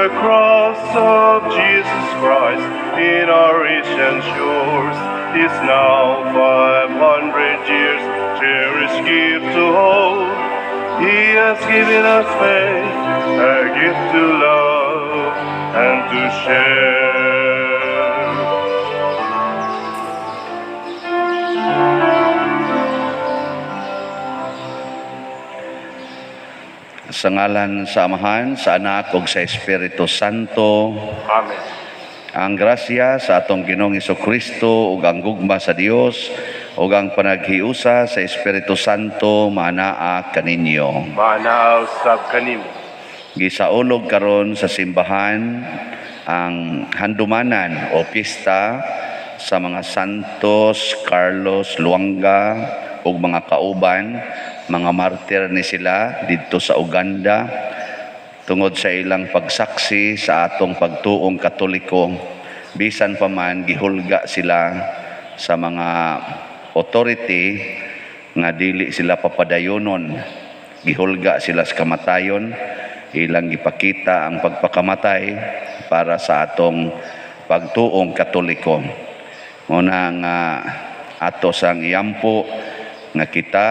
The cross of Jesus Christ in our ancient shores is now 500 years, cherished gift to all. He has given us faith, a gift to love and to share. Sa ngalan sa Amahan, sa Anak ug sa Espiritu Santo. Amen. Ang grasya sa atong Ginoong Kristo ug ang gugma sa Dios ug ang panaghiusa sa Espiritu Santo maanaa kaninyo. Maanaa usab kanimo. Gisaulog karon sa simbahan ang handumanan o pista sa mga Santos, Carlos, Luanga ug mga kauban, mga martir ni sila didto sa Uganda tungod sa ilang pagsaksi sa atong pagtuong Katoliko. Bisan pa man gihulga sila sa mga authority nga dili sila papadayonon, gihulga sila sa kamatayon, ilang gipakita ang pagpakamatay para sa atong pagtuong Katoliko. Muna nga ato sang iyampo nga kita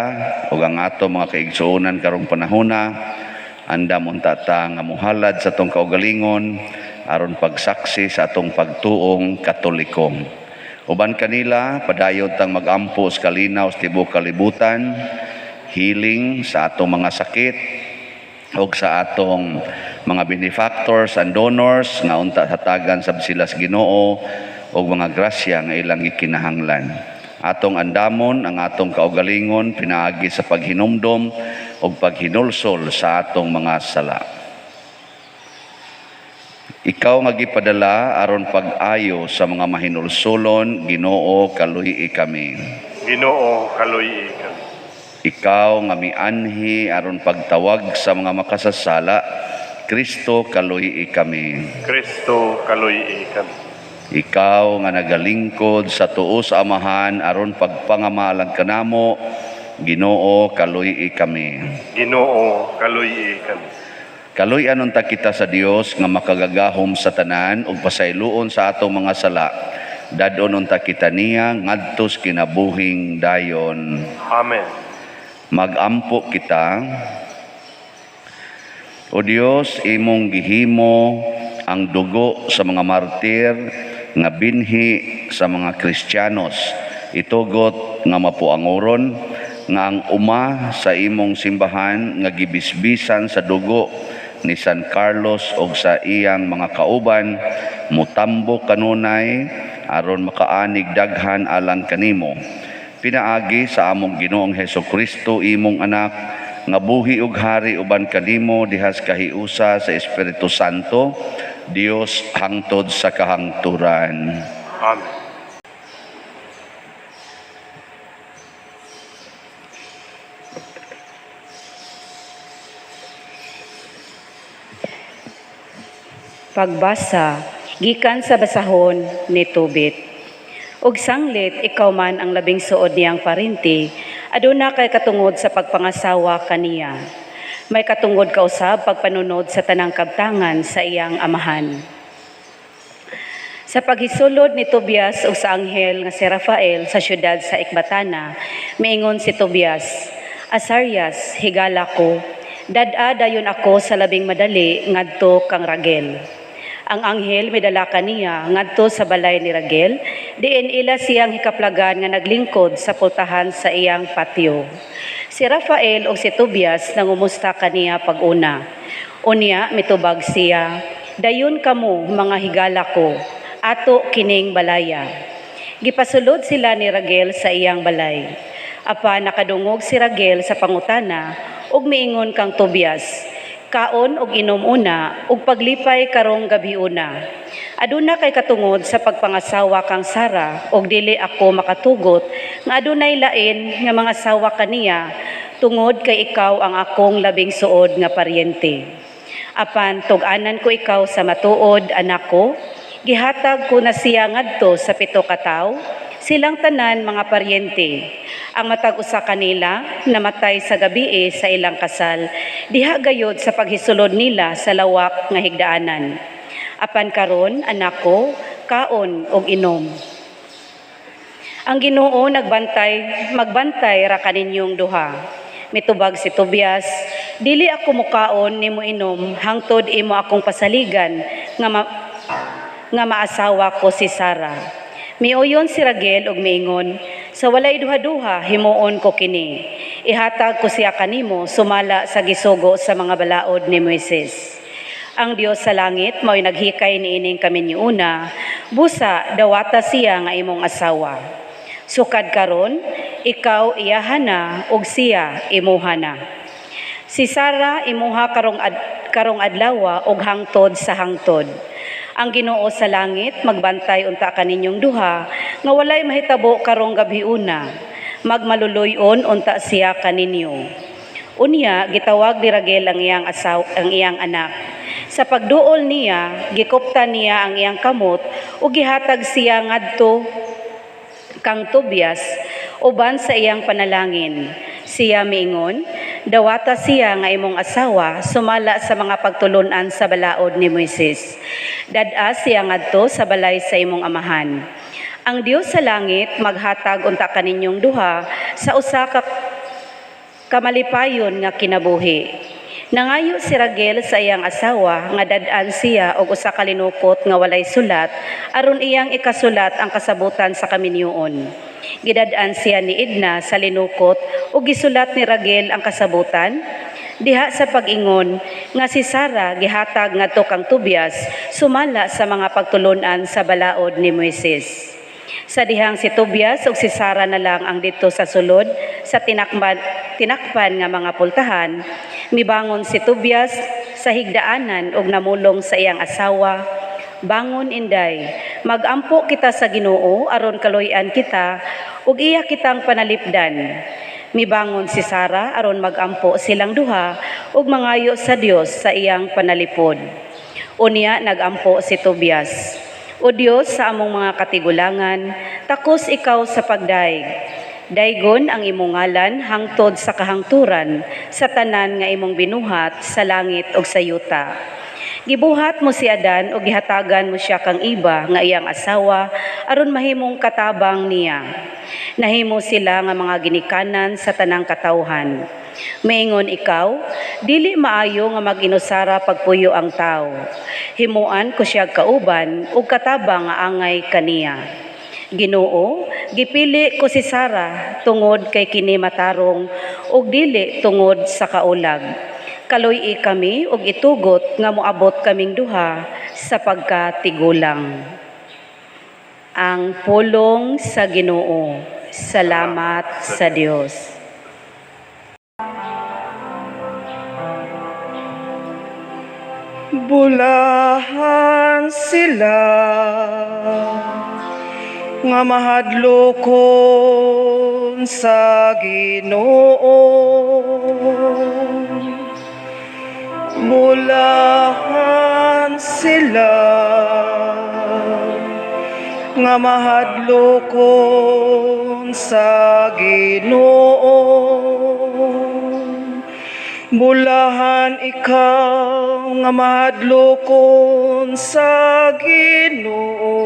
ug ang ato mga kaigsuonan karong panahona andam unta ta nga mohalad sa atong kaugalingon aron pagsaksi sa atong pagtuong Katoliko. Uban kanila padayon tang magampo sa kalinaw sa tibuok kalibutan, healing sa atong mga sakit ug sa atong mga benefactors and donors nga unta hatagan sab sila sa Ginoo og mga grasya nga ilang gikinahanglan. Atong andamon ang atong kaugalingon pinaagi sa paghinumdom ug paghinulsol sa atong mga sala. Ikaw nga gipadala aron pag-ayo sa mga mahinulsolon, Ginoo, kaluy-i kami. Ginoo, kaluy-i kami. Ikaw nga mianhi aron pagtawag sa mga makasasala, Kristo, kaluy-i kami. Kristo, kaluy-i kami. Ikaw nga nagalingkod sa tuo sa Amahan aron pagpangamalang kanamo, Ginoo, kaluy-i kami. Ginoo, kaluy-i kami. Kaluy-an unta kita sa Dios nga makagagahom sa tanan ug pasayloon sa atong mga sala. Dad-on unta kita niya ngadto sa kinabuhing dayon. Amen. Magampo kita. O Dios, imong gihimo ang dugo sa mga martir nga binhi sa mga Kristiyanos. Itugot nga mapuangoron nga ang uma sa imong simbahan nga gibisbisan sa dugo ni San Carlos og sa iyang mga kauban mutambo kanunay aron makaanig daghan alang kanimo. Pinaagi sa among Ginoong Hesukristo, imong anak, nga buhi ug hari uban kanimo dihas kahiusa sa Espiritu Santo, Dios hangtod sa kahangturan. Amen. Pagbasa gikan sa basahon ni Tobit. Ug sanglit ikaw man ang labing suod niyang parinti, aduna kay katungod sa pagpangasawa kaniya. May katungod ka usab pagpanunod sa tanang kabtangan sa iyang amahan. Sa paghisulod ni Tobias ug sa anghel nga si Rafael sa syudad sa Ekbatana, miingon si Tobias, "Asarias, higala ko, dad-a dayon ako sa labing madali ngadto kang Ragel." Ang anghel midala kaniya ngadto sa balay ni Ragel, diin ila siyang hikaplagan nga naglingkod sa pultahan sa iyang patio. Si Rafael ug si Tobias nangumusta kaniya pag-una. Unya mitubag siya, "Dayon kamo mga higala ko, ato kining balaya." Gipasulod sila ni Ragel sa iyang balay. Apan nakadungog si Ragel sa pangutana ug miingon kang Tobias, "Kaon og inom una ug paglipay karong gabi una. Aduna kay katungod sa pagpangasawa kang Sara ug dili ako makatugot nga adunay lain nga mga sawa kaniya tungod kay ikaw ang akong labing suod nga paryente. Apan tug-anan ko ikaw sa matuod, anak ko, gihatag ko na siya ngadto sa 7 ka tawo, silang tanan mga paryente. Ang matag usa kanila namatay sa gabii sa ilang kasal, Diha gayod sa paghisulod nila sa lawak nga higdaanan. Apan karon, anak ko, kaon og inom. Ang Ginoo nagbantay, magbantay ra kaninyong duha. Mitubag si Tobias, "Dili ako mukaon ni moinom hangtod imo akong pasaligan nga maasawa ko si Sara." Miuyon si Raguel og miingon, "Sa walay duha-duha, himuon ko kini. Ihatag ko siya kanimo sumala sa gisugo sa mga balaod ni Moises. Ang Dios sa langit mao'y naghikay niining kaminyuuna, busa dawata siya nga imong asawa. Sukad karon, ikaw iyaha na ug siya imuha na. Si Sara imuha karong adlawa ug hangtod sa hangtod. Ang Ginoo sa langit magbantay unta kaninyong duha nga walay mahitabo karong gabhiuna. Magmaluluy-on unta siya kaninyo." Unya gitawag ni Raguel ang iyang asaw, ang iyang anak. Sa pagduol niya, gikuptan niya ang iyang kamot ug gihatag siya ngadto kang Tobias uban sa iyang panalangin. Siya miingon, "Dawata siya nga imong asawa sumala sa mga pagtulunan sa balaod ni Moises. Dad-a siya ngadto sa balay sa imong amahan. Ang Dios sa langit maghatag unta kaninyong duha sa usa ka kamalipayon nga kinabuhi." Nangayo si Raguel sa iyang asawa nga dad-an siya og usa ka linukot nga walay sulat aron iyang ikasulat ang kasabutan sa kaminyuon. Gidad-an siya ni Edna sa linukot ug gisulat ni Raguel ang kasabutan diha sa pag-ingon nga si Sara gihatag ngadto kang Tobias sumala sa mga pagtulunan sa balaod ni Moises. Sa dihang si Tobias ug si Sara na lang ang didto sa sulod sa tinakpan nga mga pultahan, mibangon si Tobias sa higdaanan ug namulong sa iyang asawa, "Bangon, inday, magampo kita sa Ginoo aron kaluy-an kita ug iya kitang panalipdan." Mibangon si Sara aron magampo silang duha ug mangayo sa Dios sa iyang panalipod. Unya nagampo si Tobias, "O Dios sa among mga katigulangan, takos ikaw sa pagdaig. Daygon ang imong ngalan hangtod sa kahangturan sa tanan nga imong binuhat sa langit ug sa yuta. Gibuhat mo si Adan ug gihatagan mo siya kang Eva nga iyang asawa aron mahimong katabang niya. Nahimo sila nga mga ginikanan sa tanang katawhan. Maingon ikaw, 'Dili maayo nga mag-inusara pagpuyo ang tao. Himuan ko siya kauban ug katabang nga angay kaniya.' Ginoo, gipili ko si Sara tungod kay kini matarong ug dili tungod sa kaulag. Kaluy-i kami ug itugot nga moabot kaming duha sa pagkatigulang." Ang pulong sa Ginoo. Salamat sa Dios. Bulahan sila nga mahadlokon sa Ginoo. Bulahan sila nga mahadlokon sa Ginoo. Bulahan ikaw nga mahadlokon sa Ginoo,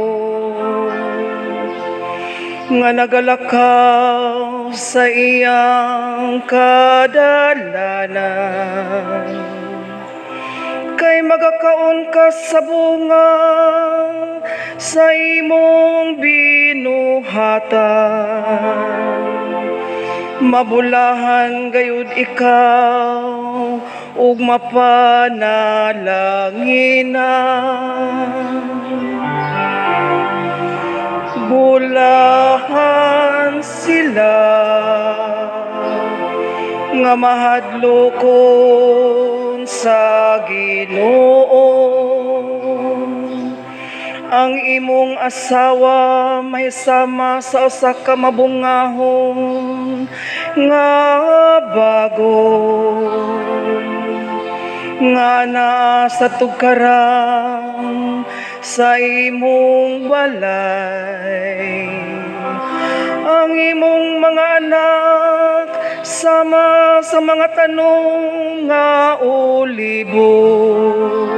nga nagalakaw sa iyang kadalanan. Kay magakaon ka sa bunga sa imong binuhatan. Mabulahan gayud ikaw ug mapanalanginan. Bulahan sila nga mahadlokon sa Ginoo. Ang imong asawa may sama sa usa ka mabungahon nga bago nga naa sa tugkarang sa imong balay. Ang imong mga anak sama sa mga tanong nga palibot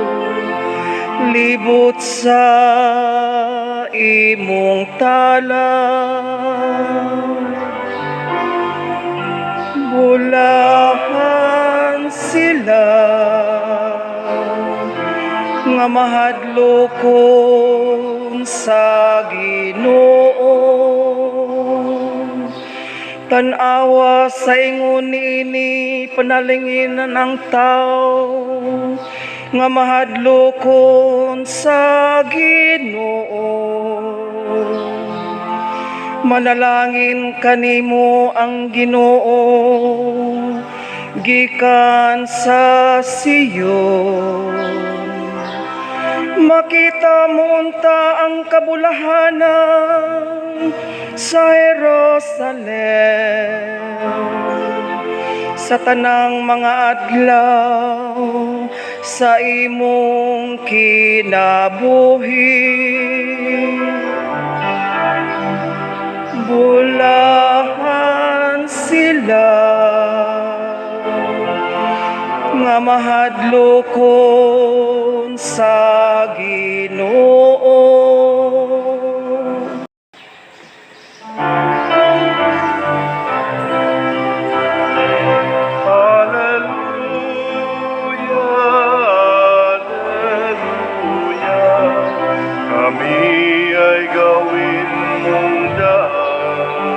libot sa imong tala. Bulahan sila nga mahadlokon sa Ginoo. Tan-awa sa ingon niini panalinginan ang tao nga mahadlokon sa Ginoo. Manalangin kanimo ang Ginoo gikan sa Siyon. Makita mo unta ang kabulahanan sa Jerusalem sa tanang mga adlaw sa imong kinabuhi. Bulahan sila nga mahadlokon sa Ginoo. Alleluia, Alleluia, kami ay gawin mong daan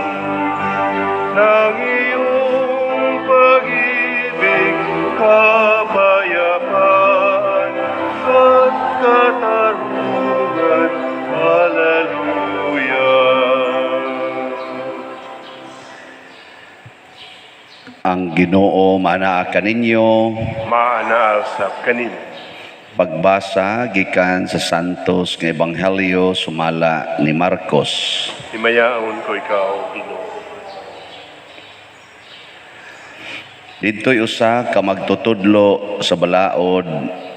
ng iyong pag-ibig, kapayapaan at katarungan. Alleluia. Ang Ginoo maanaa kaninyo. Maanaa sab kanimo. Pagbasa gikan sa Santos nga Ebanghelyo sumala ni Marcos. Himayaon ko ikaw, Ginoo. Didto'y usa ka magtutudlo sa balaod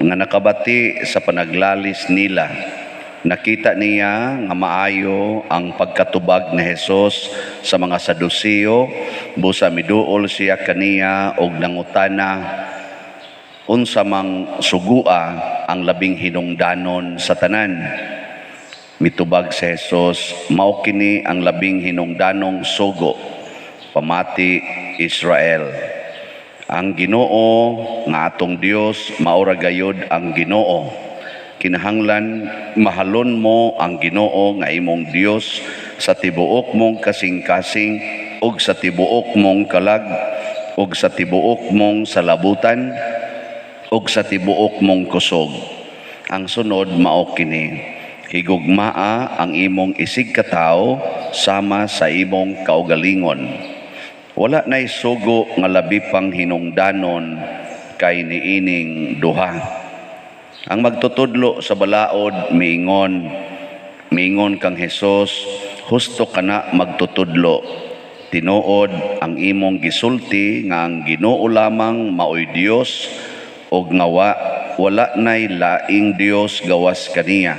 nga nakabati sa panaglalis nila. Nakita niya nga maayo ang pagkatubag ni Hesus sa mga Saduceo, busa miduol siya kaniya og nangutana unsa mang sugua ang labing hinungdanon sa tanan. Mitubag si Hesus, mao kini ang labing hinungdanong sugo, pamati Israel. Ang Ginoo nga atong Dios maura gayud ang Ginoo. Kinahanglan mahalon mo ang Ginoo nga imong Dios sa tibuok mong kasing-kasing ug sa tibuok mong kalag ug sa tibuok mong salabutan ug sa tibuok mong kusog. Ang sunod mao kini, higugmaa ang imong isig katawo sama sa imong kaugalingon. Wala na'y sugo nga labi pang hinungdanon kay niining duha. Ang magtutudlo sa balaod miingon, miingon kang Hesus, husto kana magtutudlo. Tinuod ang imong gisulti nga ang Ginoo lamang maoy Dios og nga wala na'y laing Dios gawas kaniya.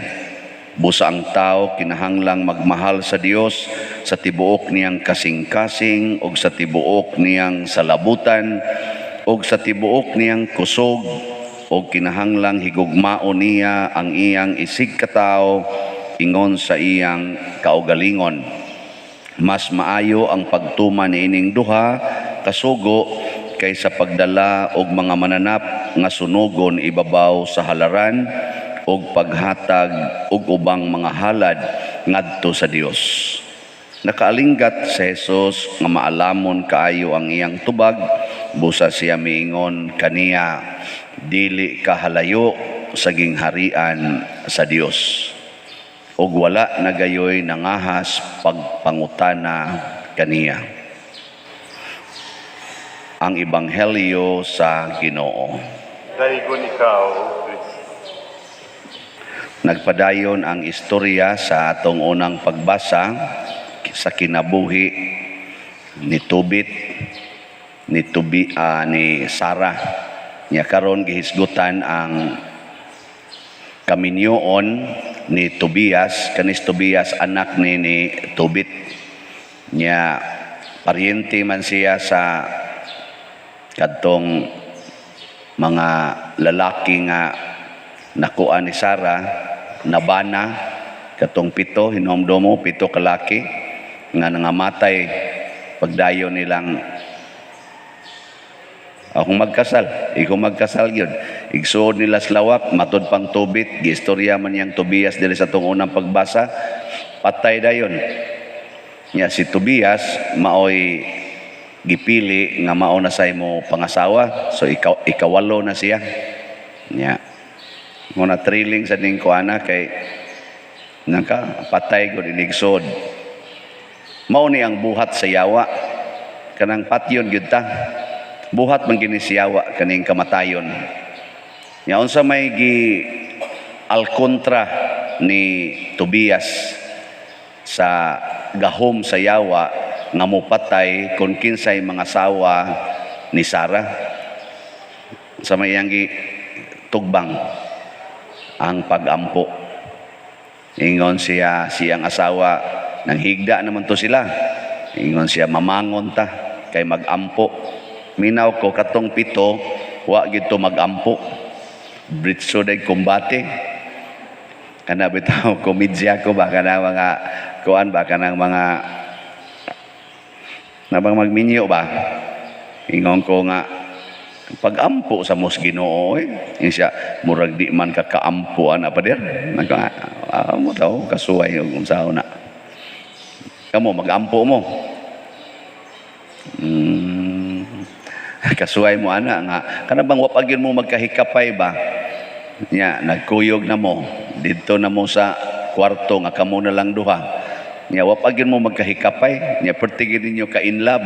Busa ang tao kinahanglang magmahal sa Dios sa tibuok niyang kasing-kasing og sa tibuok niyang salabutan og sa tibuok niyang kusog og kinahanglang higugmaon niya ang iyang isig katawo ingon sa iyang kaugalingon. Mas maayo ang pagtuman niining duha kasugo kaysa pagdala og mga mananap nga sunugon ibabaw sa halaran og paghatag og ubang mga halad ngadto sa Dios. Nakaalinggat si Hesus nga maalamon kaayo ang iyang tubag, busa siya miingon kaniya, dili ka halayo sa gingharian sa Dios. Og wala na gayoy nangahas pagpangutana kaniya. Ang Ebanghelyo sa Ginoo. Daygon ikaw, Kristo. Nagpadayon ang istorya sa atong unang pagbasa sa kinabuhi ni Tobit, ni Sarah. Nya karon gihisgutan ang kaminyoon ni Tobias, kanis Tobias anak ni Tobit. Nya paryente man siya sa kadtong Mga lalaki nga nakuha ni Sarah nabana katong pito, hinomdomo, pito kalaki nga nangamatay pagdayon nilang akong magkasal, ikaw magkasal gyud. Igsuod nila sa lawak, matud pang Tobit, giistorya man niyang Tobias dili sa tong unang pagbasa, patay dayon. Nya si Tobias maoy gipili nga mao na say mo pangasawa, so ikawalo na siya. Nya mo na thrilling sa ning kuana kay nangka patay gud inigsood. Mao ni ang buhat sa yawa, kanang patyon gyud ta. Buhat man gini si yawa kaning kamatayon. Nya unsa may gi alkontra ni Tobias sa gahom sa yawa nga mopatay kung kinsay mga sawa ni Sarah? Sa may iyang gi tugbang ang pagampo. Ingon siya, siyang asawa, nang higda naman to sila. Ingon siya, mamangon ta kay magampo. Minaw ko katong pito, wa gid to magampo. Britso day kumbate. Kana bitaw komedya ko ba kana mga kuan ba kanang mga nabang magminyo ba? Ingon ko nga pagampo sa mos Ginoo eh. Ingon siya, murag di man ka kaampo ana pader. Nagka mo taw kasuway og unsaon na. Kamo magampo mo. Kasuway mo ana nga kana bang wa pa gyud mo magkahikapay ba? Nya nagkuyog na mo didto na mo sa kwarto nga kamo na lang duha. Nya wa pa gyud mo magkahikapay, nya perti gyud ninyo ka in love.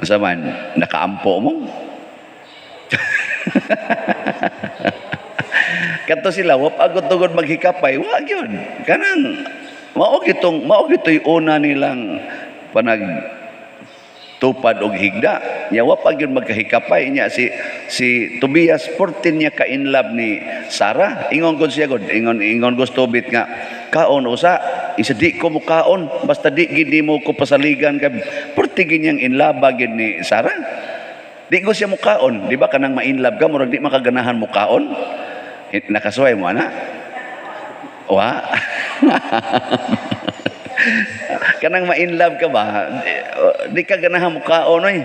Unsa man nakaampo mo? Kadto sila wa pa gud tugod maghikapay, wa gyud. Kanang mao gitong mao gitoy una nilang panag tupad og higda. Nya wa pa gyud magkahikapay nya si Tobias 14 niya ka in love ni Sarah. Ingon gud siya gud, ingon ingon gusto Tobit nga kaon usa, isa di ko mukaon basta di gid nimo ko pasaligan kay perti gid niyang in love gid ni Sarah. Di ko siya mukaon, di ba kanang ma-in love ka murag di makaganahan mukaon. Nakasuway mo ana? Wa. Kanang ma-in love ka ba? Di ka ganahan mukaon oy.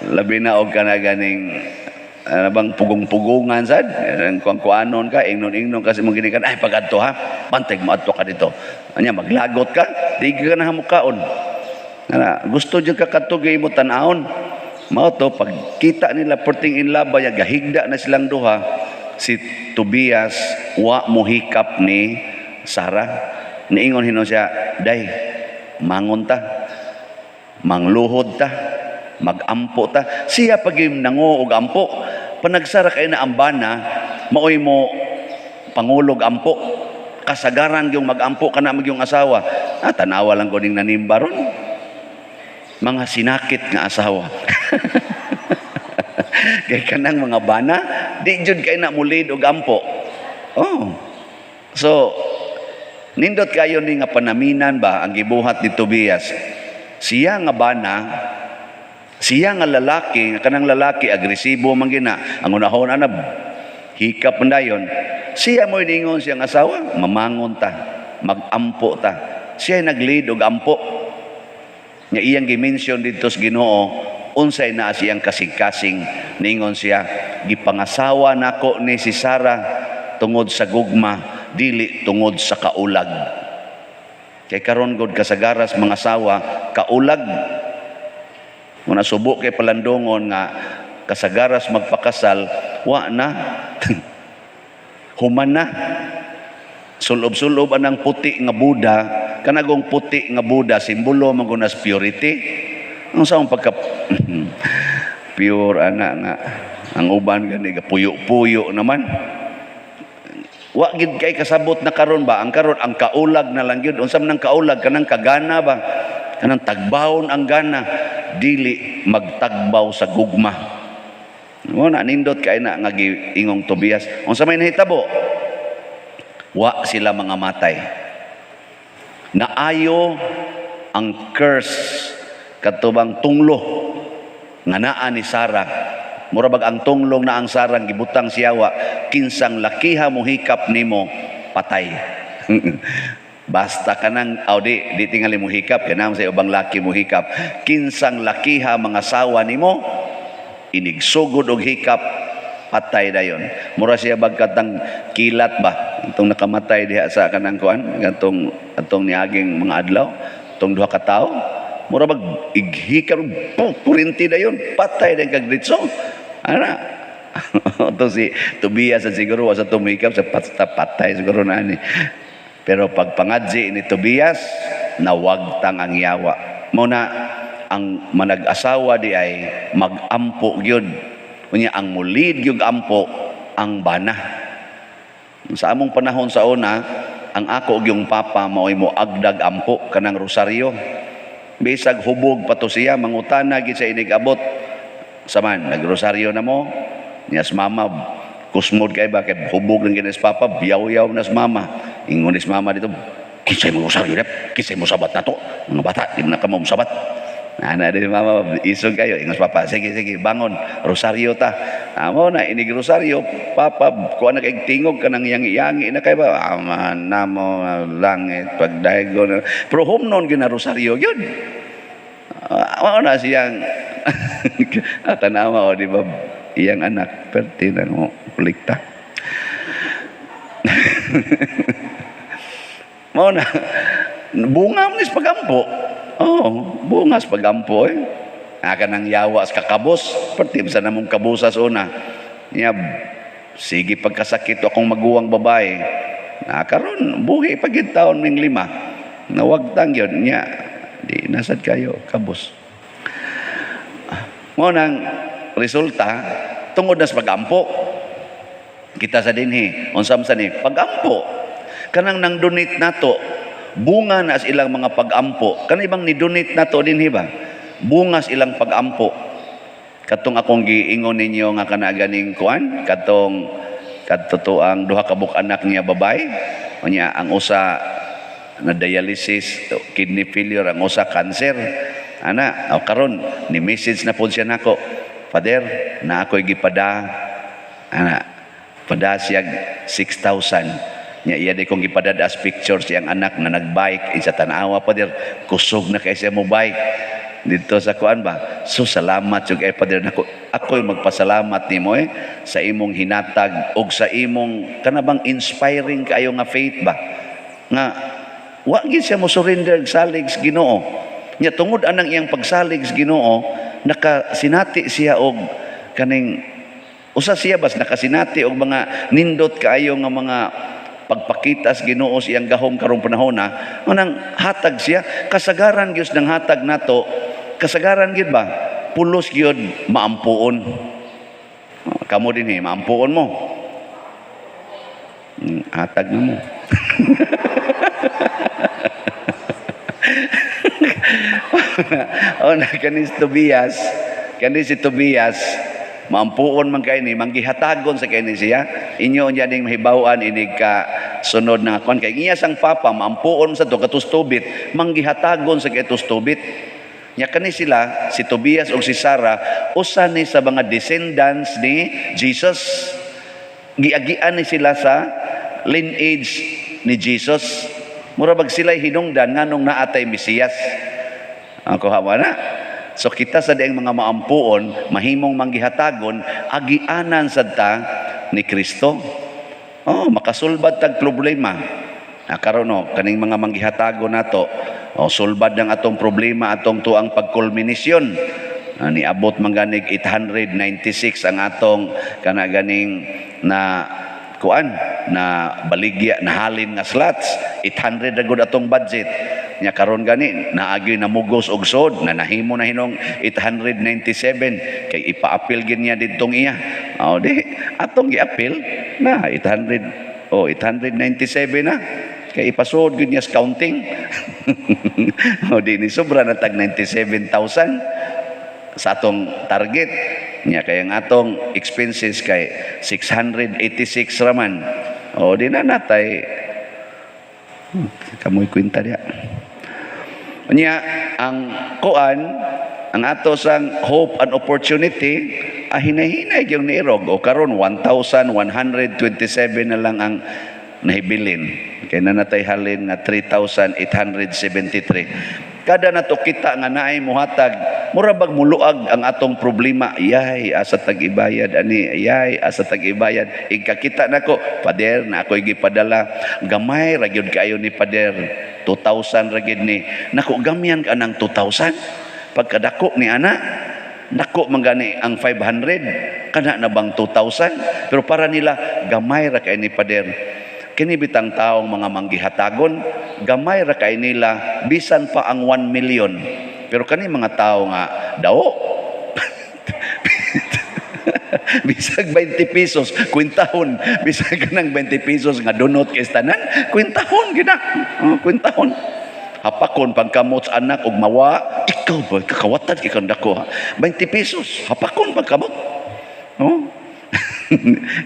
Labi na og kana ganing ano bang pugong-pugungan sad, kuang-kuanon ka, ingnon-ingnon kasi mong ginikan, ay pagadto ha, bantay mo adto ka dito. Anya maglagot ka, di ka ganahan mukaon. Ana, gusto jud ka kadto gay mo tan-awon. Mao to pagkita nila perting in love ba gahigda na silang duha. Si Tobias wa mohikap ni Sarah. Niingon hinon siya, day, mangon ta, mangluhod ta, magampo ta. Siya pag nango og ampo, panagsara kay na ambana, maoy mo pangulog ampo. Kasagaran yung magampo kana magyong asawa. Ah, tanawa lang ko ning nanimba ron. Mga sinakit nga asawa. Kay kanang mga bana, di jud kay na mulid og ampo. Oh. So, nindot kayo ni nga panaminan ba ang gibuhat ni Tobias. Siya nga bana, siya nga lalaki, nga kanang lalaki agresibo man gina. Ang unahon ana hikap man dayon. Siya mo iningon siyang asawa, mamangon ta, magampo ta. Siya nag-lead og ampo. Nya iyang gi-mention didto sa Ginoo, unsay naa siyang kasing-kasing. Ningon siya, gipangasawa nako ni si Sarah tungod sa gugma, dili tungod sa kaulag. Kay karon gud kasagaras mga asawa kaulag. Muna subo kay palandongon nga kasagaras magpakasal, wa na. Human na. Sulob-sulob anang puti nga Buddha, kanagong puti nga Buddha simbolo man gud nas purity. Ang saong pagka pure ana nga ang uban gani puyo-puyo naman. Wa gid kay kasabot na karon ba ang karon ang kaulag na lang gyud. Unsa man ang kaulag? Kanang kagana ba? Kanang tagbawon ang gana, dili magtagbaw sa gugma. Mo na nindot kay na nga giingong Tobias. Unsa may nahitabo? Wa sila mga matay. Naayo ang curse katubang tunglo nga naa ni Sarah Mura bag ang tunglong na ang sarang gibutang siyawa, kinsang lakiha mo hikap nimo, patay. Basta kanang aw di di tingali mo hikap kay sa ubang laki mo hikap. Kinsang lakiha mga sawa nimo, inigsugod og hikap, patay dayon. Mura siya bagkatang kilat ba itong nakamatay diha sa kanang kuan katong atong niaging mga adlaw, itong duha ka tawo. Mura bag ighikap, kurinti dayon, patay dayon kag diretso. Ana. Ito si Tobias at siguro sa tumikap sa patay siguro na ani. Pero pagpangadzi ni Tobias, nawagtang ang yawa. Mao na ang manag-asawa di ay magampo gyud. Unya ang mulid gyud ampo ang bana. Sa among panahon sa una, ang ako gyung papa mao'y mo agdag ampo kanang rosaryo. Bisag hubog pa to siya, mangutana gid sa inig abot. Saman, nagrosaryo na mo, niyas mama, kusmod kay ba, kay hubog lang ginis papa, biyaw-yaw nas mama. Ingon ni mama dito, "Kinsay mo rosaryo dep, kinsay mo sabat na to, mga bata, di mo na kamo sabat." Ana di mama, isog kayo, ingon papa, "Sige, sige, bangon, rosaryo ta." Amo na, inig rosaryo, papa, kuha na kay tingog ka nang yangi-yangi na kay ba, "Ama namo langit, pagdaigo na." Pero humnon gina rosaryo, yun. Mao na siyang tanawa o di ba iyang anak perti na mo kolekta. Mao na bunga mo ni sa pagampo. Oh, bunga sa pagampo eh. Aka nang yawa sa kakabos, perti sa namong kabusas una. Niya sige pagkasakit akong maguwang babae. Na karon buhi pagid taon ming lima. Nawagtang yun niya. Di nasad kayo kabos. Mo nang resulta tungod na sa pagampo. Kita sa dinhi, unsa man sa ni pagampo. Kanang nang donate nato, bunga na sa ilang mga pagampo. Kanang ibang ni donate nato dinhi ba? Bunga sa ilang pagampo. Katong akong giingon ninyo nga kana ganing kuan, katong kadto ang duha ka buok anak niya babae, unya ang usa na dialysis, kidney failure, ang usa cancer. Ana, o karon ni message na pod siya nako. "Father, na ako'y gipada." Ana, pada siya 6,000. Nya iya di kong gipadad as picture siyang anak na nagbike isa tanawa, "Father, kusog na kay siya mo bike." Dito sa kuan ba? "So salamat jud kay Father nako. Ako'y magpasalamat nimo eh sa imong hinatag og sa imong kanabang inspiring kaayo nga faith ba." Nga wa gid siya mo surrender salig sa Ginoo. Nya tungod anang iyang pagsalig sa Ginoo, nakasinati siya og kaning usa siya bas nakasinati og mga nindot kaayo nga mga pagpakita sa Ginoo sa iyang gahom karong panahon na manang hatag siya kasagaran gyud ng hatag nato, kasagaran gyud ba pulos gyud maampuon. Kamo din eh maampuon mo, hatag na mo. O na kani si Tobias, kani si Tobias maampuon man kay ni, manggihatagon sa kay ni siya. Inyo unya ning mahibaw-an inig ka sunod na kon kay iya sang papa maampuon sa to katus tubit, manggihatagon sa kay tubit. Nya kani sila si Tobias ug si Sarah usa ni sa mga descendants ni Jesus. Giagian ni sila sa lineage ni Jesus. Mura bag sila'y hinungdan nganong naatay Mesiyas. Ang kuha mo na. So kita sa diang mga maampuon, mahimong manggihatagon, agianan sad ta ni Kristo. Oh, makasulbad tag problema. Ah, karon no, kaning mga manggihatagon nato, oh, sulbad ng atong problema atong tuang pagkulminisyon. Ah, niabot man ganig 896 ang atong kana ganing na kuan na baligya na halin nga slots, 800 ra gud atong budget. Nya karon gani naagi na mugos og sod na nahimo na hinong 897 kay ipa-appeal gid niya didtong iya. Oh, di atong gi-appeal na 800, oh, 897 na kay ipasuod gid niya sa counting. Oh, di ni sobra na tag 97,000 sa atong target. Nya kay ang atong expenses kay 686 raman. O di na natay kamoy kwenta diya. Nya ang kuan ang ato sang hope and opportunity Ah, hinay-hinay yung niirog. O karon 1,127 na lang ang nahibilin. Kay nanatay halin nga 3,873. Kada nato kita nga naay muhatag, mura bag muluag ang atong problema. Yay, asa tag-ibayad ani, yay, asa tag-ibayad. Igkakita nako, Pader, na ako'y gipadala. Gamay ra gyud kaayo ni Pader. 2,000 ra gyud ni. Nako, gamyan ka ng 2,000. Pagkadako ni ana, nako man gani ang 500, kana na bang 2,000? Pero para nila, gamay ra kay ni Pader. Kini bitang taong mga manggihatagon, gamay ra kay nila bisan pa ang 1 million. Pero kani mga tao nga dao bisag 20 pesos kwentahon, bisag kanang 20 pesos nga dunot kay tanan kwentahon gid na. Oh, kwentahon. Hapakon pagkamot sa anak og mawa, ikaw ba kakawatan kay kang dako ha? 20 pesos hapakon pagkamot. Oh.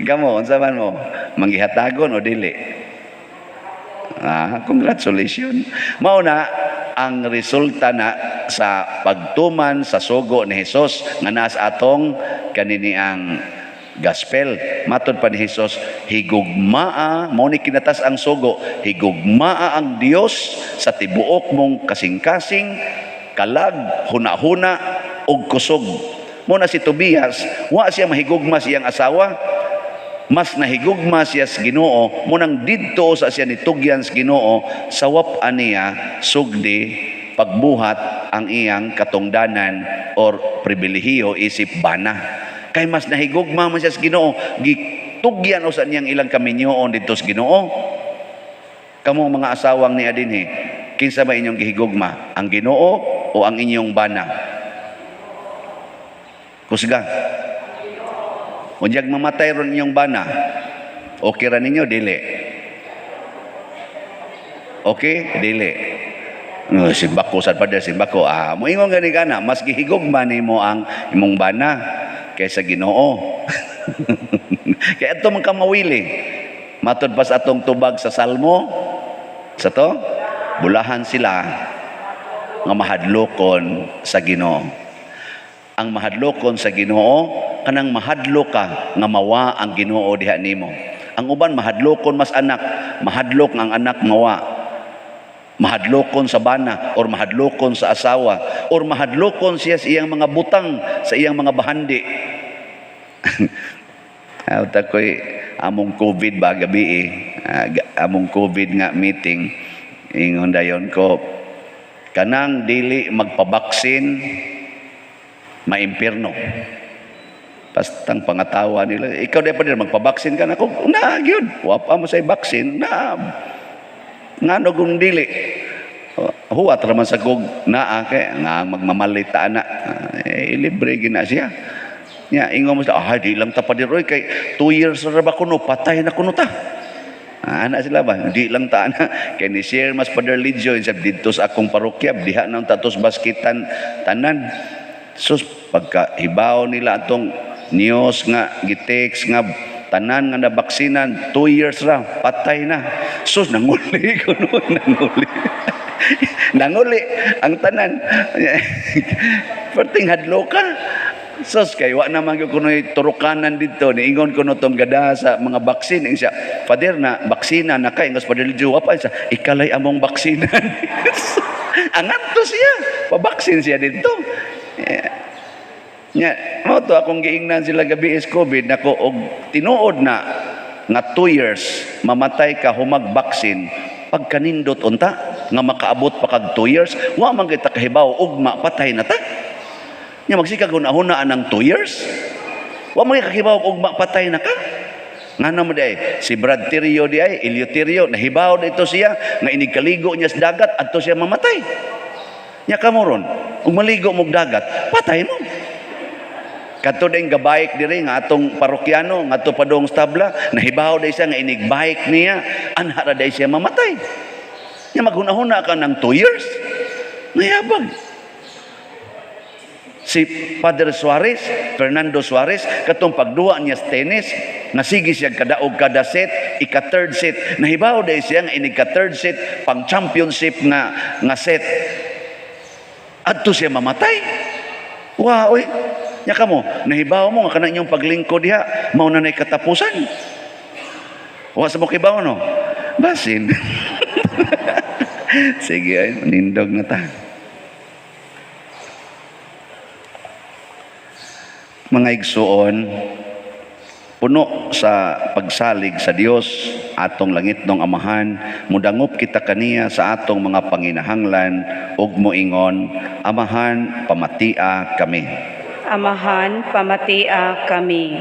Kamo, unsa man mo? Manggihatagon o dili? Ah, congratulations. Mao na ang resulta na sa pagtuman sa sugo ni Hesus nga naa sa atong kanini ang gospel. Matod pa ni Hesus, higugmaa, mao ni kinatas ang sugo, higugmaa ang Dios sa tibuok mong kasing-kasing, kalag, huna-huna ug kusog. Muna si Tobias, wa siya mahigugma sa iyang asawa, mas nahigugma siya sa Ginoo, munang didto sa siya nitugyan sa Ginoo, sawap aniya sugdi pagbuhat ang iyang katungdanan or pribilehiyo isip bana. Kay mas nahigugma man siya sa Ginoo, gitugyan usa niyang ilang kaminyoon didto sa Ginoo. Kamo mga asawang ni adinhi, kinsa ba inyong gihigugma? Ang Ginoo o ang inyong bana? Kusga. Unyag mamatay ron inyong bana, okay ra ninyo? Dili. Okay? Dili. No, simbako sad Pader, simbako. Ah, moingon gani ka na, mas gihigugma nimo ang imong bana kaysa Ginoo. Kaya ato man ka mawili. Matod pa sa atong tubag sa Salmo, sa to, bulahan sila nga mahadlokon sa Ginoo. Ang mahadlokon sa Ginoo, kanang mahadlok ka nga mawa ang Ginoo diha nimo. Ang uban mahadlokon mas anak, mahadlok ang anak mawa. Mahadlokon sa bana or mahadlokon sa asawa or mahadlokon siya sa iyang mga butang, sa iyang mga bahandi. Awta ko'y among COVID ba gabi eh. Among COVID nga meeting, ingon dayon ko, kanang dili magpabaksin maimpirno. Pastang pangatawa nila, ikaw di pa din magpabaksin ka na ko, na gyud, wa pa mo say baksin, na ngano kung dili. Huwat raman sa kog naa kay nga magmamalita na, eh, libre gina siya. Nya ingon mo sila, ah, di lang ta pa diroy kay 2 years ra ba kuno, patay na kuno ta. Ah, ana sila ba? Di lang ta ana. Kay ni share mas Pader Lidio sab didto sa akong parokya, diha nang tatos baskitan tanan. Sus, pagkahibaw nila atong news nga gitext nga tanan nga nabaksinan 2 years ra patay na. Sus, nanguli ko no, nanguli. Nanguli ang tanan. Perting hadloka. Sus, kay wa naman gyud kunoy turukanan didto, niingon kuno tong gada sa mga baksin. Ing siya, Father na baksina na kay ingon Father Lidio, wa pa siya, ikalay among baksinan. Angat to siya, pabaksin siya didto. Nya, mao to akong giingnan sila gabi is COVID nako og tinuod na nga 2 years mamatay ka humag baksin, pagkanindot unta nga makaabot pa kag 2 years, wa man kita kahibaw ugma patay na ta. Nya magsikag hunahuna ang 2 years, wa man kita kahibaw ugma patay na ka. Ngano mo di ay si Brad Tirio di ay Elio Tirio nahibaw dito siya nga inigkaligo niya sa dagat adto siya mamatay. Nya kamo ron, ug maligo mog dagat, patay mo. Kadto ding gabike diri nga atong parokyano ngadto padong stabla, nahibaw day siya nga inigbike niya, anha ra day siya mamatay. Nya maghuna-huna ka ng 2 years, mayabag. Si Padre Suarez, Fernando Suarez, katong pagduwa niya sa tennis, nasigi siya kadaog kada set, ika third set, nahibaw day siya nga inig ka third set pang championship nga set. Adto siya mamatay. Wa oy. Nya kamo, nahibaw mo nga kanang inyong paglingkod diha, mao na nay katapusan. Wa sa mo kibaw, no? Basin. Sige ay, nindog na ta. Mga igsuon, puno sa pagsalig sa Dios atong langitnong Amahan, mudangop kita kaniya sa atong mga panginahanglan ug moingon, Amahan, pamatia kami. Amahan, pamatia kami.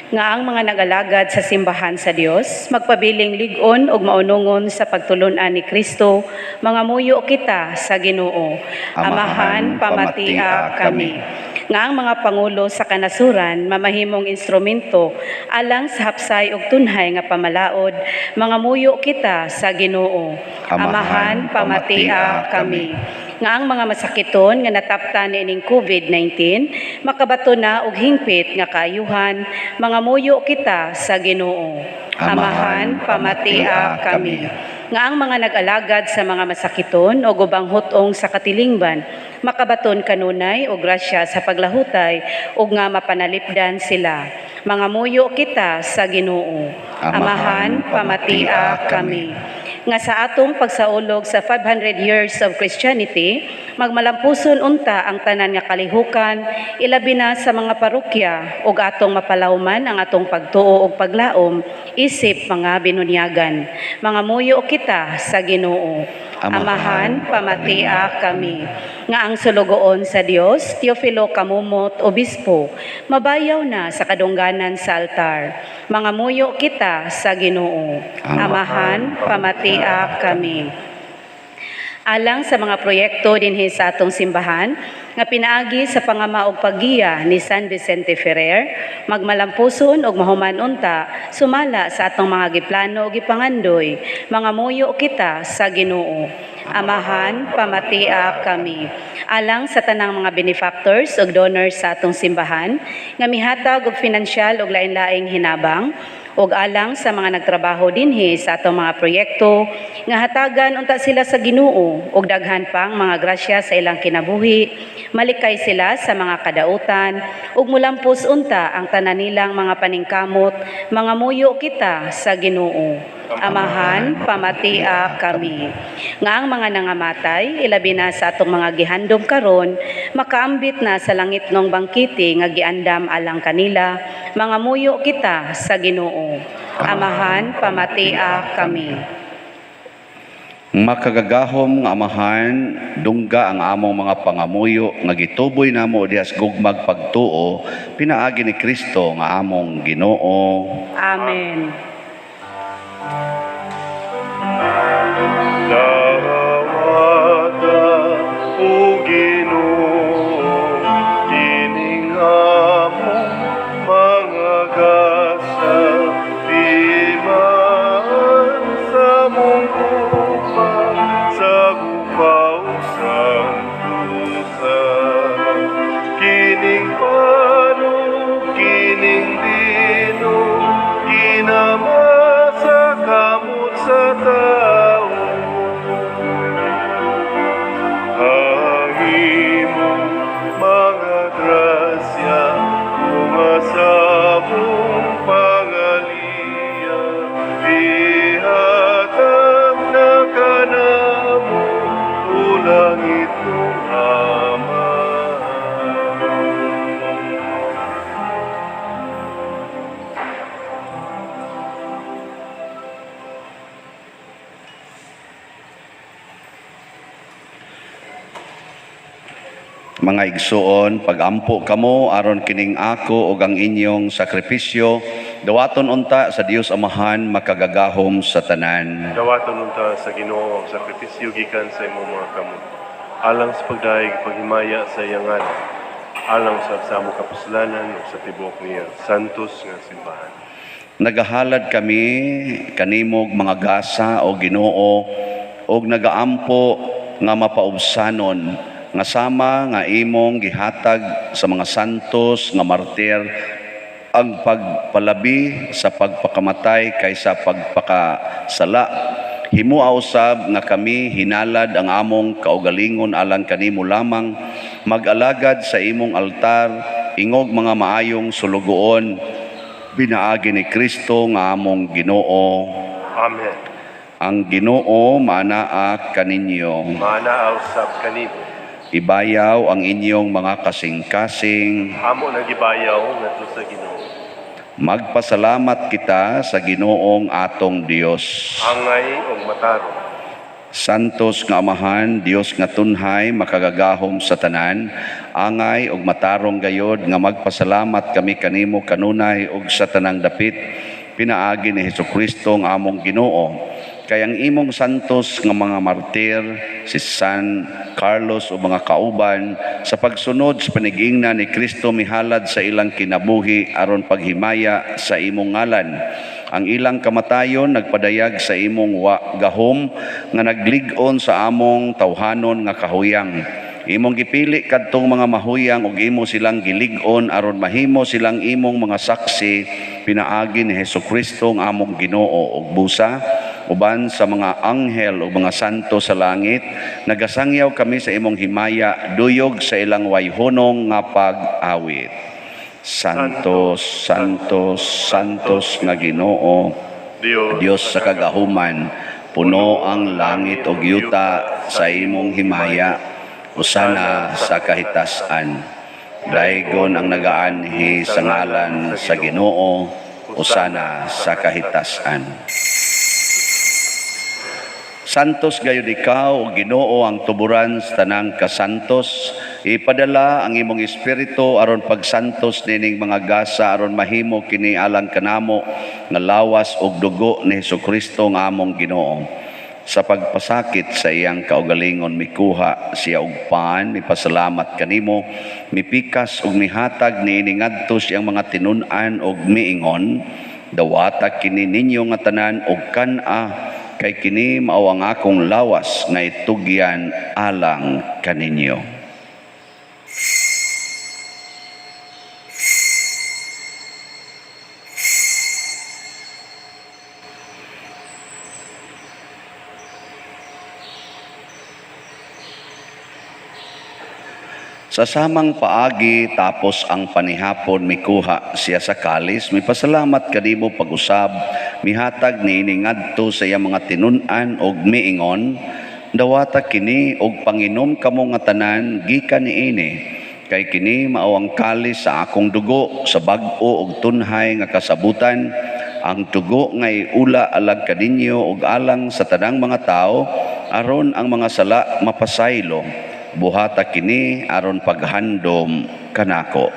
Nga ang mga nag-alagad sa simbahan sa Dios magpabiling lig-on ug maunungon sa pagtulun-an ni Kristo, mga muyo kita sa Ginoo. Amahan, pamatia kami. Nga ang mga pangulo sa kanasuran mamahimong instrumento alang sa hapsay ug tunhay nga pamalaod, mga muyo kita sa Ginoo. Amahan, pamatia kami. Nga ang mga masakiton nga nataptan niining COVID-19 makabato na og hingpit nga kaayuhan, mga muyo kita sa Ginoo. Amahan, pamatia kami. Nga ang mga nag-alagad sa mga masakiton o ubang hutong sa katilingban makabaton kanunay og grasya sa paglahutay ug nga mapanalipdan sila. Mga muyo kita sa Ginoo. Amahan, pamatia kami. Nga sa atong pagsaulog sa 500 years of Christianity, magmalampuson unta ang tanan nga kalihukan, ilabi na sa mga parokya, ug atong mapalawman ang atong pagtuo ug paglaom, isip mga binunyagan. Mga muyo kita sa Ginoo. Amahan, Amahan, pamatia kami. Nga ang sulugoon sa Dios, Teofilo Camomot, Obispo, mabayaw na sa kadungganan sa altar. Mga muyo kita sa Ginoo. Amahan, pamatia kami. Alang sa mga proyekto dinhi sa atong simbahan nga pinaagi sa pangama og paggiya ni San Vicente Ferrer, magmalampuson og mahuman unta sumala sa atong mga giplano ug gipangandoy, mga muyo kita sa Ginoo. Amahan, pamatia kami. Alang sa tanang mga benefactors ug donors sa atong simbahan nga mihatag og finansyal ug lain-laing hinabang, ug alang sa mga nagtrabaho dinhi sa atong mga proyekto nga hatagan unta sila sa Ginoo ug daghan pang mga grasya sa ilang kinabuhi, malikay sila sa mga kadautan ug mulampos unta ang tanan nilang mga paningkamot, mga muyo kita sa Ginoo. Amahan, pamatia kami. Nga ang mga nangamatay, ilabi na sa atong mga gihandom karon, makaambit na sa langitnong bangkiti nga giandam alang kanila, mga muyo kita sa Ginoo. Amahan, pamatia kami. Makagagahom nga Amahan, dungga ang among mga pangamuyo nga gituboy namo diha sa gugmag pagtuo, pinaagi ni Kristo nga among Ginoo. Amen. Dawata o Ginoo, kining among mga gasa, timaan sa mong gugma, sa gupaw santusan. Kining pano, kining dino, kinamasa kamot sa tao. Ang imong mga grasya, umasabong pangaliya, ihatag na kanamo, o langit ng Ama. Mga igsuon, pagampo kamo aron kining ako ug ang inyong sakripisyo, dawaton unta sa Dios Amahan makagagahom sa tanan. Dawaton unta sa Ginoo ang sakripisyo gikan sa imong mga kamot, alang sa pagdayeg paghimaya sa iyang ngalan, alang sa samong kapuslanan ug sa tibuok niya santos nga simbahan. Nagahalad kami kanimog mga gasa o Ginoo og nagaampo nga mapaubsanon nga sama nga imong gihatag sa mga santos nga martir ang pagpalabi sa pagpakamatay kaysa pagpakasala. Himua usab nga kami hinalad ang among kaugalingon alang kanimo lamang, mag-alagad sa imong altar ingog mga maayong sulugoon pinaagi ni Kristo nga among Ginoo. Amen. Ang Ginoo manaa kaninyo. Manaa usab kanimo. Ibayaw ang inyong mga kasing-kasing. Amo nagibayaw ngadto sa Ginoo. Magpasalamat kita sa Ginoong atong Dios. Angay ug matarong. Santos nga Amahan, Dios nga tunhay, makagagahom sa tanan, angay ug matarong gayod nga magpasalamat kami kanimo kanunay ug sa tanang dapit, pinaagi ni Hesukristo nga among Ginoo. Kay ang imong santos nga mga martir, si San Carlos o mga kauban, sa pagsunod sa panigingna ni Kristo mihalad sa ilang kinabuhi aron paghimaya sa imong ngalan. Ang ilang kamatayon nagpadayag sa imong gahom nga naglig-on sa among tawhanon nga kahuyang. Imong gipili kadtong mga mahuyang ug imo silang gilig-on aron mahimo silang imong mga saksi pinaagi ni Hesukristo ang among Ginoo ug busa uban sa mga anghel ug mga santo sa langit nagasangyaw kami sa imong himaya duyog sa ilang wayhonong nga pag-awit. Santos, Santos, Santos nga Ginoo, Dios sa kagahuman, puno ang langit ug yuta sa imong himaya. Usana sa kahitasan. Daygon ang nagaanhi sa ngalan sa Ginoo, usana sa kahitasan. Santos gayud ikaw, o Ginoo, ang tuburan sa tanang kasantos. Ipadala ang imong espiritu aron pagsantos nining mga gasa aron mahimo kini alang kanamo nga lawas ug dugo ni Hesukristo nga among Ginoo. Sa pagpasakit sa iyang kaugalingon mikuha siya og pan, mipasalamat kanimo, mipikas ug mihatag niini ngadto siyang mga tinun-an ug miingon, dawata kini ninyo nga tanan og kan-a, kay kini mao ang akong lawas nga itugyan alang kaninyo. Sa samang paagi tapos ang panihapon mikuha siya sa kalis, mipasalamat kanimo pag-usab, mihatag niini ngadto sa iyang mga tinun-an og miingon, dawata kini og panginom kamo nga tanan gikan niini, kay kini mao ang kalis sa akong dugo sa bag-o og tunhay nga kasabutan, ang dugo nga iula alag kaninyo og alang sa tanang mga tawo aron ang mga sala mapasaylo. Buhata kini aron paghandom kanako.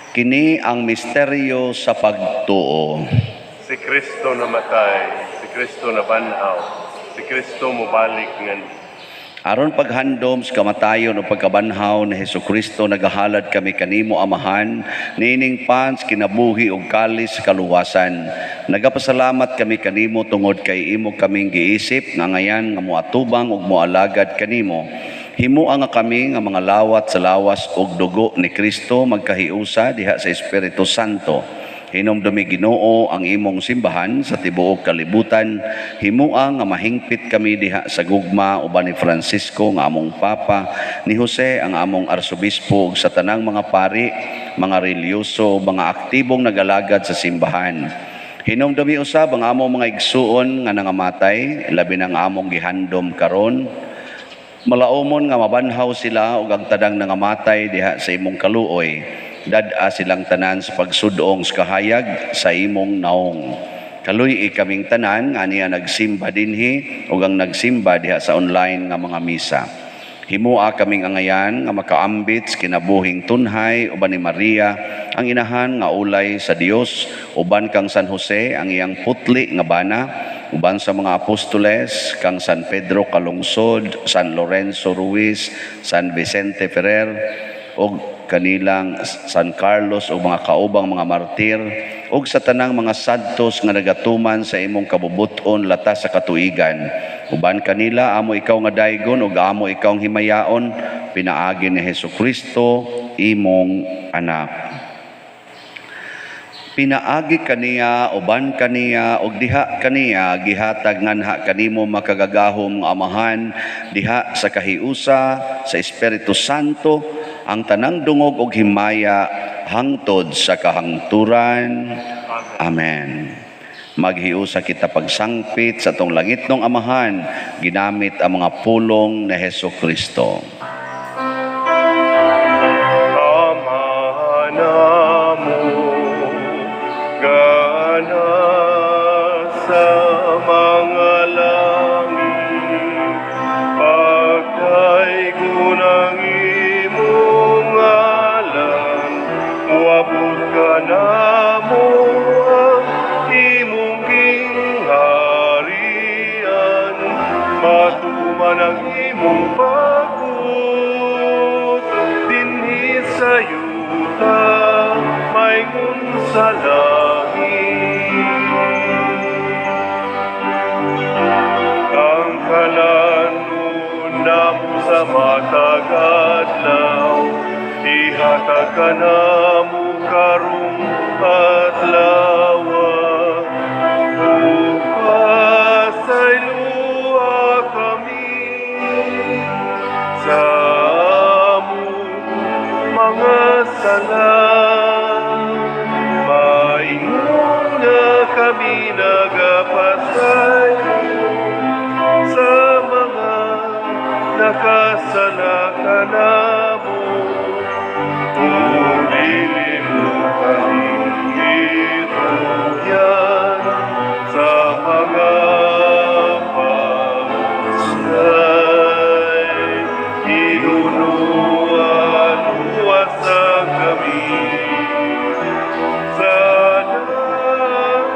Kini ang misteryo sa pagtuo. Si Kristo namatay, si Kristo nabanhaw, si Kristo mobalik ngan. Aron paghandom sa kamatayon o pagkabanhaw ni Hesukristo, nagahalad kami kanimo Amahan, niining pans kinabuhi ug kalis kaluwasan. Nagapasalamat kami kanimo tungod kay imo kaming giisip nga ngayan nga moatubang ug moalagad kanimo. Himua nga kami nga mga lawat sa lawas ug dugo ni Kristo magkahiusa diha sa Espiritu Santo. Hinumdumi Ginoo ang imong simbahan sa tibuok kalibutan. Himua nga mahingpit kami diha sa gugma uban ni Francisco nga among Papa, ni Jose ang among Arsobispo ug sa tanang mga pari, mga relihiyoso, mga aktibong nagalagad sa simbahan. Hinumdumi usab ang among mga igsuon nga nangamatay, labi ng among gihandom karon. Malaumon nga mabanhaw sila ug ang tanang nangamatay diha sa imong kaluoy. Dad-a silang tanan sa pagsudong sa kahayag sa imong naong. Kaluy-i kaming tanan nga niya nagsimba dinhi ug ang nagsimba diha sa online nga mga misa. Himua kaming angayan nga makaambit sa kinabuhing tunhay uban ni Maria ang inahan nga ulay sa Dios, uban kang San Jose ang iyang putli nga bana, uban sa mga apostoles kang San Pedro Calungsod, San Lorenzo Ruiz, San Vicente Ferrer ug kanilang San Carlos o mga kaubang mga martir ug sa tanang mga santos nga nagatuman sa imong kabubuton latas sa katuigan. Uban kanila amo ikaw nga daygon ug amo ikaw ang himayaon pinaagi ni Hesus Kristo, imong anak. Pinaagi kaniya, uban kaniya, ug diha kaniya gihatag nganha kanimo, makagagahom nga Amahan, diha sa kahiusa sa Espiritu Santo, ang tanang dungog ug himaya hangtod sa kahangturan. Amen. Maghiusa kita pagsangpit sa atong langitnong Amahan ginamit ang mga pulong ni Hesus Kristo. Ama namo nga nasa mga langit, pagdaygon ang imong ngalan, moabot kanamo ang imong gingharian, matuman ang imong pagbuot dinhi sa yuta maingon sa langit. Ang kalanon namo sa matag adlaw, ihatag kanamo karong adlaw, ug pasayloa kami sa among mga sala, maingon nga kami nagapasaylo sa mga nakasala kanamo, ug dili mo kami itugyan sa mga pag-usay, hinunoa luwasa kami sa dautan.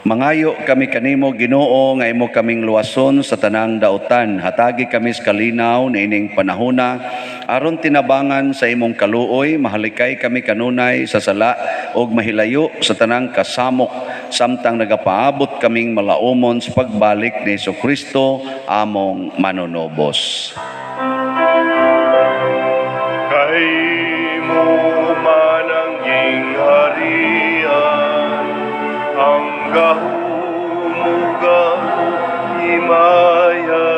Mangayo kami kanimo, Ginoo, nga imo kaming luwason sa tanang dautan. Hatagi kami sa kalinaw niining panahona aron tinabangan sa imong kaluoy mahalikay kami kanunay sa sala ug mahilayo sa tanang kasamok samtang nagapaabot kaming malaumon sa pagbalik ni Kristo among manunubos. Kay imo man ang gingharian, ang gahom ug ang himaya,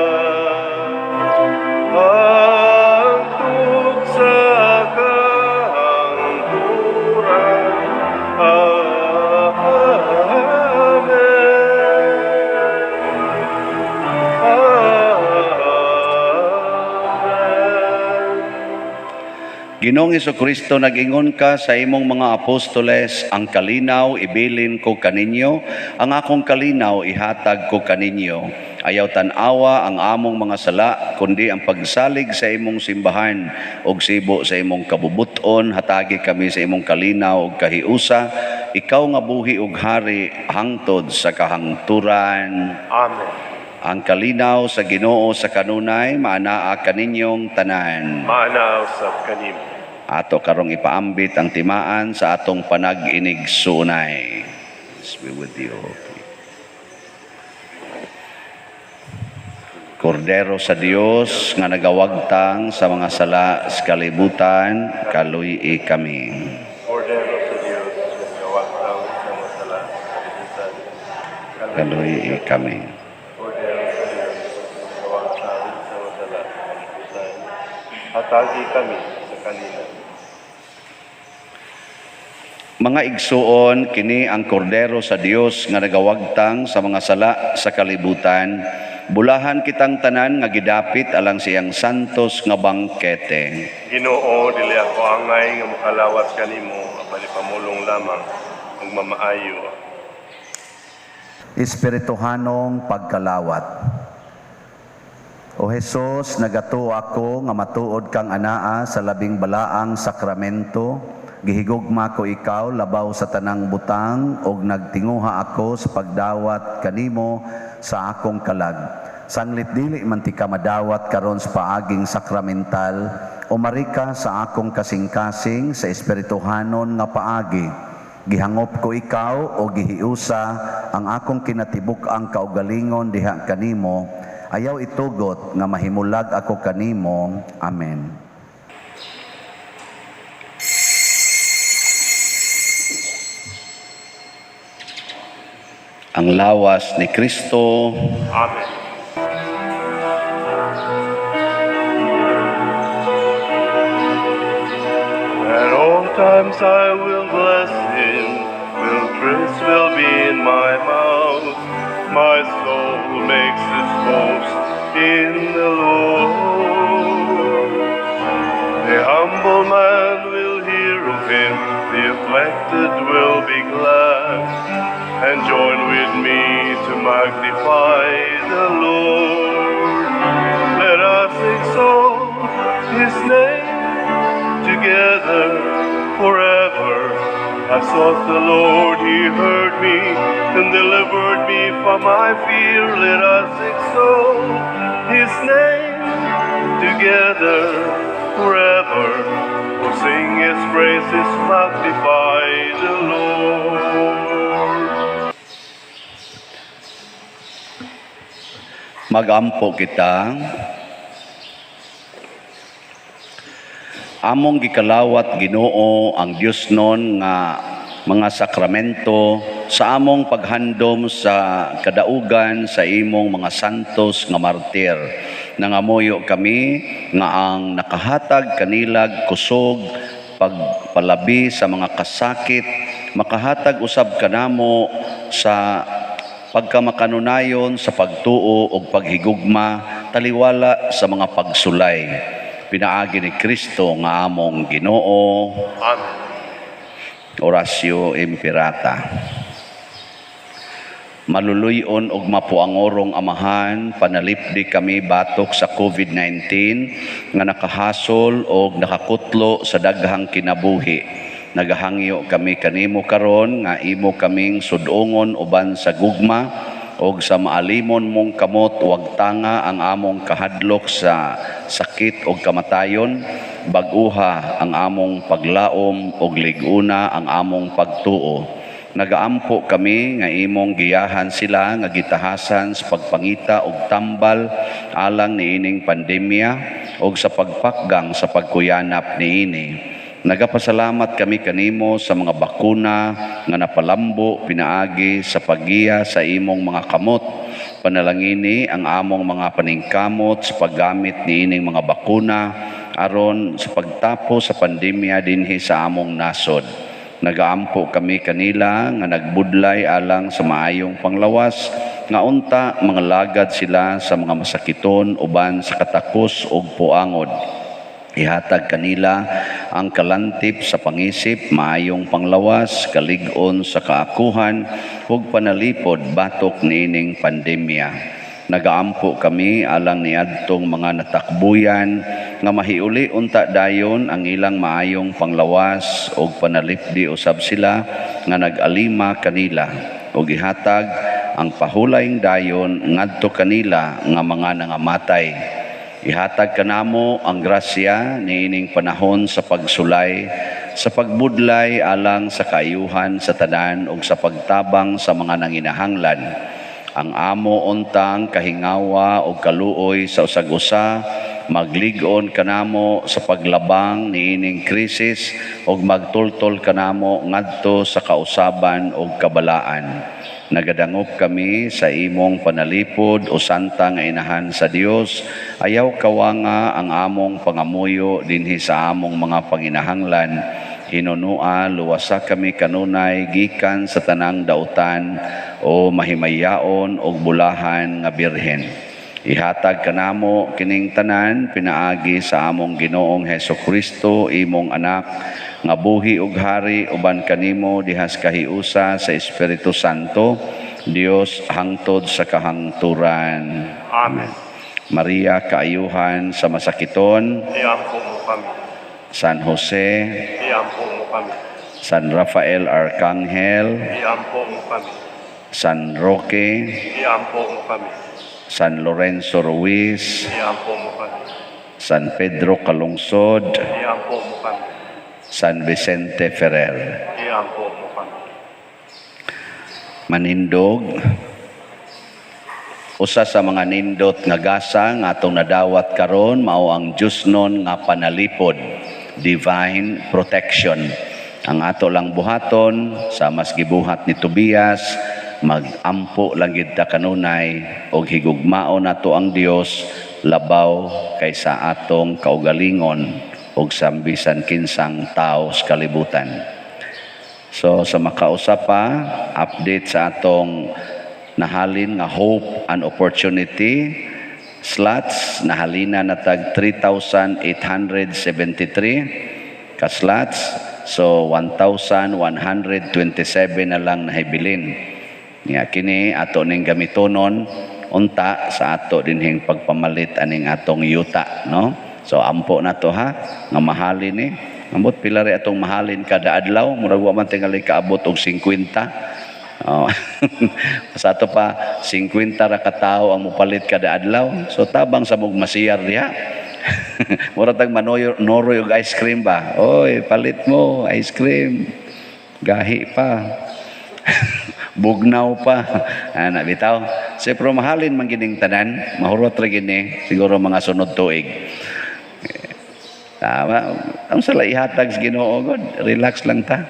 hangtod sa kahangturan. Amen. Amen. Ginoong Kristo, nag-ingon ka sa imong mga apostoles, "Ang kalinaw ibilin ko kaninyo, ang akong kalinaw ihatag ko kaninyo." Ayaw tan-awa ang among mga sala, kundi ang pagsalig sa imong simbahan ug sibo sa imong kabubuton, hatagi kami sa imong kalinaw ug kahiusa, ikaw nga buhi ug hari hangtod sa kahangturan. Amen. Ang kalinaw sa Ginoo sa kanunay maanaa kaninyong tanan. Maanaa usab kanimo. Ato karong ipaambit ang timaan sa atong panag-inigsuonay. Peace be with you. Kordero sa Dios nga nagawagtang sa mga sala sa kalibutan, kaluy-i kami. Kordero sa Dios nga nagawagtang sa mga sala sa kalibutan, Kaluy-i kami. Kordero sa Dios nga nagawagtang sa mga sala sa kalibutan, hatagi kami sa kalinaw. Mga igsuon, kini ang kordero sa Dios nga nagawagtang sa mga sala sa kalibutan. Bulahan kitang tanan nga gidapit alang siyang santos nga bangkete. Ginoo, dili ako angay nga makalawas kanimo, apan ipamulong lamang ug mamaayo. Espirituhanong pagkalawat. O Hesus, nagatuo ako nga matuod kang anaa sa labing balaang sakramento. Gihigugma ko ikaw labaw sa tanang butang ug nagtinguha ako sa pagdawat kanimo sa akong kalag. Sanglit dili man ti ka madawat karon sa paaging sakramental, umari ka sa akong kasing-kasing sa espirituhanon nga paagi. Gihangop ko ikaw o gihiusa ang akong kinatibuk-ang kaugalingon diha kanimo. Ayaw itugot nga mahimulag ako kanimo. Amen. Ang lawas ni Kristo. Amen. At all times I will bless him, will praise will be in my mouth. My soul makes its boast in the Lord. The humble man will hear of him, the afflicted will be glad, and join with me to magnify the Lord. Let us exalt his name together forever. I sought the Lord, he heard me, and delivered me from my fear. Let us exalt his name together forever. Oh, sing his praises, magnify the Lord. Magampo kita. Among gikalawat Ginoo ang Dios non nga mga sakramento sa among paghandom sa kadaugan sa imong mga santos nga martir. Nangamuyo kami nga ang nakahatag kanilag kusog pagpalabi sa mga kasakit, makahatag usab kanamo sa pagkamakanunayon sa pagtuo ug paghigugma taliwala sa mga pagsulay. Pinaagi ni Kristo nga among Ginoo. Amen. Oratio Imperata. Maluluyon og mapuangorong Amahan, panalipdi kami batok sa COVID-19 nga nakahasol og nakakutlo sa daghang kinabuhi. Nagahangyo kami kanimo karon nga imo kaming sudongon uban sa gugma og sa maalimon mong kamot, wag tanga ang among kahadlok sa sakit og kamatayon, bag-uha ang among paglaom og lig-una ang among pagtuo. Nagaampo kami nga imong giyahan sila nga gitahasan sa pagpangita og tambal alang niining pandemya og sa pagpakgang sa pagkuyanap niini. Nagapasalamat kami kanimo sa mga bakuna nga napalambo pinaagi sa paggiya sa imong mga kamot. Panalangini ang among mga paningkamot sa paggamit niining mga bakuna aron sa pagtapos sa pandemya dinhi sa among nasod. Nagaampo kami kanila nga nagbudlay alang sa maayong panglawas nga unta mga lagad sila sa mga masakiton uban sa katakos ug puangod. Ihatag kanila ang kalantip sa pangisip, maayong panglawas, kalig-on sa kaakuhan, ug panalipod batok niining pandemya. Nagaampo kami alang niadtong mga natakbuyan nga mahiuli unta dayon ang ilang maayong panglawas ug panalipdi usab sila nga nag-alima kanila ug ihatag ang pahulayng dayon ngadto kanila nga mga nangamatay. Ihatag kanamo ang grasya niining panahon sa pagsulay, sa pagbudlay alang sa kaayuhan sa tanan ug sa pagtabang sa mga nanginahanglan. Ang amo untang kahingawa o kaluoy sa usag-usa, maglig-on kanamo sa paglabang niining krisis ug magtultol kanamo ngadto sa kausaban ug kabalaan. Nagadangop kami sa imong panalipod o santa nga inahan sa Dios. Ayaw kawanga ang among pangamuyo dinhi sa among mga panginahanglan. Hinunua, luwasa kami kanunay gikan sa tanang dautan o mahimayaon og bulahan nga birhen. Ihatag kanamo kining tanan pinaagi sa among Ginoong Heso Kristo, imong anak, nga buhi ug hari uban kanimo dihas kahiusa sa Espiritu Santo, Dios hangtod sa kahangturan. Amen. Maria, kaayuhan sa masakiton, Iampo mo kami. San Jose, Iampo mo kami. San Rafael Arcangel, Iampo mo kami. San Roque, Iampo mo kami. San Lorenzo Ruiz, Iampo mo kami. San Pedro Calungsod, Iampo mo kami. San Vicente Ferrer. Iampo mo kami. Manindog. Usa sa mga nindot nga gasa nga atong nadawat karon mao ang Diosnon nga panalipod, divine protection. Ang ato lang buhaton sa mas gibuhat ni Tobias, magampo lang gid ta kanunay og higugmaon nato ang Dios labaw kaysa atong kaugalingon og sa bisan kinsang tao sa kalibutan. So sa makausa pa, update sa atong nahalin nga hope and opportunity slots, nahalina na tag 3,873 ka slots. So 1,127 na lang nahibilin. Nya kini ato ning gamitonon unta sa ato dinhing pagpamalit aning atong yuta, no? So ampo na to ha nga mahalin ni. Ambot pila ri atong mahalin kada adlaw, murag wa man tingali kaabot og 50. Oh. Sa ato pa 50 ra ka tawo ang mopalit kada adlaw. So tabang sa mog masiyar diha. Mura tag manoyo noroy og ice cream ba. Oy, palit mo ice cream. Gahi pa. Bugnaw pa. Ana bitaw. Siyempre mahalin man gining tanan, mahurot ra gini siguro mga sunod tuig. Tama. Ang sala ihatag sa Ginoo god, relax lang ta.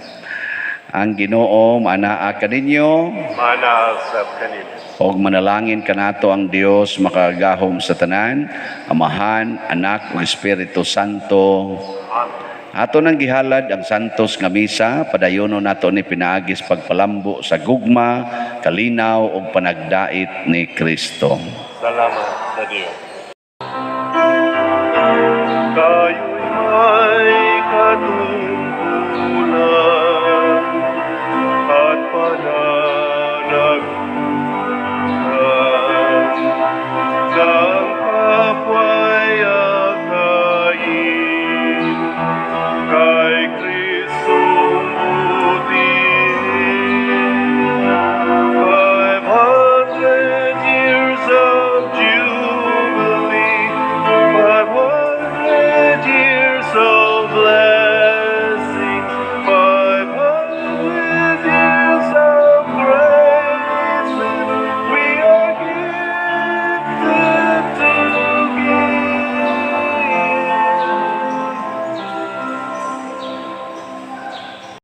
Ang Ginoo manaa kaninyo, Mana sab kanimo. Og manalangin kanato ang Dios makagagahom sa tanan, Amahan, Anak ug Espiritu Santo. Amen. Ato nang gihalad ang santos nga misa, padayono nato ni pinaagis pagpalambo sa gugma, kalinaw ug panagdait ni Kristo. Salamat sa Dios. Tayo'y may katuparan.